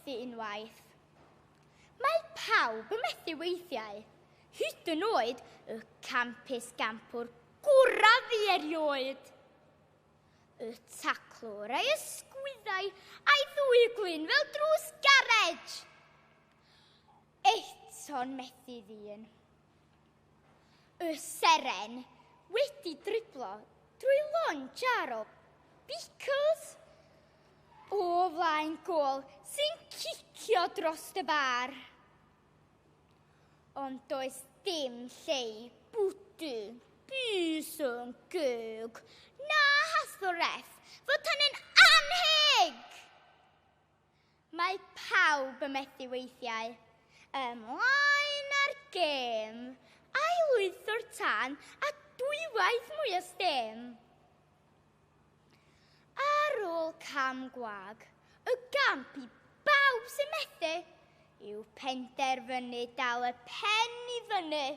methu unwaith. Mae pawb yn methu weithiau, hyd yn oed y campus gampwr gorau fi erioed. Y taclwr a'i ysgwyddau a'i ddwy glun fel drws garej. Eto'n methu ddyn. Y seren wedi driblo drwy lond jar o pickles o flaen gôl sy'n cicio dros y bar. Ond does dim lle i bwdu bys yn geg na hath o ref fod hynny'n anheg! Mae pawb yn methu weithiau. Ymlaen â'r gêm, a'i lwytho'r tân a dwywaith mwy o stêm. Ar ôl cam gwag, y gamp i bawb sy'n methu yw penderfynu dal y pen i fyny.